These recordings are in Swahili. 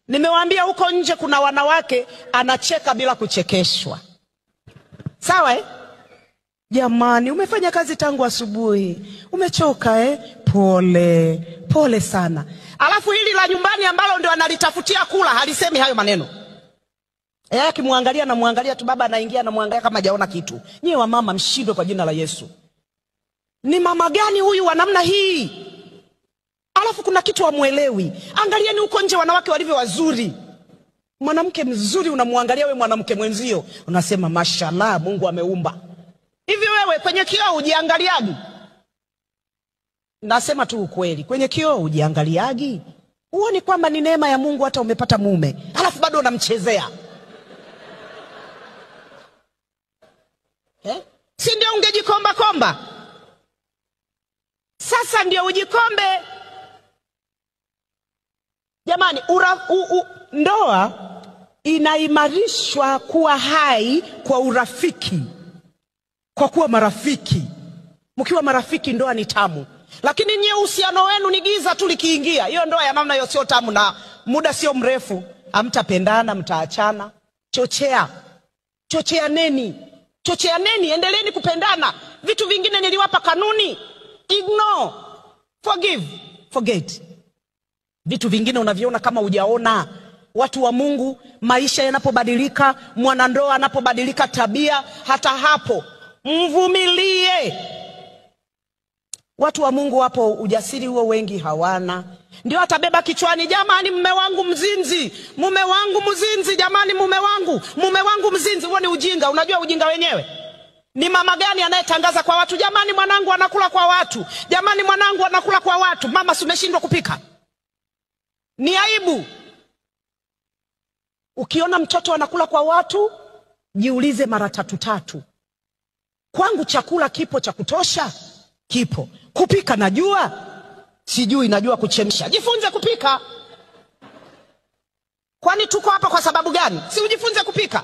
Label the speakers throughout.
Speaker 1: Nimewaambia huko nje kuna wanawake anacheka bila kuchekeshwa. Sawa eh? Jamani, umefanya kazi tangu asubuhi, umechoka eh? Pole, pole sana. Alafu hili la nyumbani ambalo ndio analitafutia kula halisemi hayo maneno. Akimwangalia na muangalia tu, baba anaingia na muangalia kama hajaona kitu. Nyie wa mama mshindwe kwa jina la Yesu. Ni mama gani huyu wa namna hii? Alafu kuna kitu hamuelewi. Angalieni huko nje wanawake walivyo wazuri. Mwanamke mzuri unamwangalia we mwanamke mwenzio, unasema mashallah, Mungu ameumba. Hivi wewe kwenye kioo ujiangaliagi? Nasema tu ukweli, kwenye kioo ujiangaliagi? Huoni kwamba ni neema ya Mungu hata umepata mume, alafu bado unamchezea? Eh? Si ndio ungejikomba komba? Sasa ndio ujikombe. Jamani, ndoa inaimarishwa kuwa hai kwa urafiki. Kwa kuwa marafiki. Mkiwa marafiki ndoa ni tamu. Lakini nyie uhusiano wenu ni giza tu likiingia. Hiyo ndoa ya namna hiyo sio tamu, na muda sio mrefu hamtapendana, mtaachana. Chochea. Chocheaneni. Chocheaneni, endeleeni kupendana. Vitu vingine niliwapa kanuni. Ignore, forgive, forget. Vitu vingine unaviona kama hujaona. Watu wa Mungu, maisha yanapobadilika, mwanandoa anapobadilika tabia, hata hapo mvumilie. Watu wa Mungu wapo ujasiri huo wengi hawana. Ndio atabeba kichwani, jamani mume wangu mzinzi, mume wangu mzinzi, jamani mume wangu mzinzi. Huo ni ujinga. Unajua ujinga wenyewe? Ni mama gani anayetangaza kwa watu, jamani mwanangu anakula kwa watu, jamani mwanangu anakula kwa watu? Mama, si umeshindwa kupika? Ni aibu. Ukiona mtoto anakula kwa watu, jiulize mara tatu tatu. Kwangu chakula kipo cha kutosha? Kipo. Kupika najua? Sijui, najua kuchemsha. Jifunze kupika. Kwani tuko hapa kwa sababu gani? Si ujifunze kupika.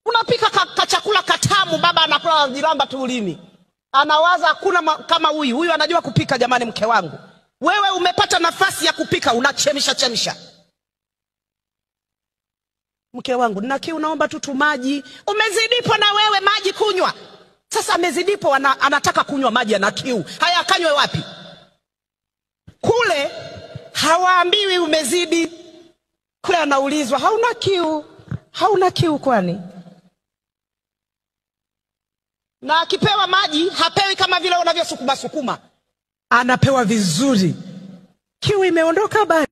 Speaker 1: Unapika kachakula katamu, baba anakula jiramba tu ulimi. Anawaza hakuna kama huyu. Huyu anajua kupika, jamani mke wangu. Wewe umepata nafasi ya kupika, unachemsha chemsha. Mke wangu, nina kiu, naomba tu maji. Umezidipo na wewe maji kunywa. Sasa amezidipo, anataka kunywa maji, ana kiu. Haya, akanywe wapi? Kule hawaambiwi umezidi. Kule anaulizwa, hauna kiu? Hauna kiu kwani? Na akipewa maji, hapewi kama vile unavyosukuma sukuma. Anapewa vizuri. Kiu imeondoka basi.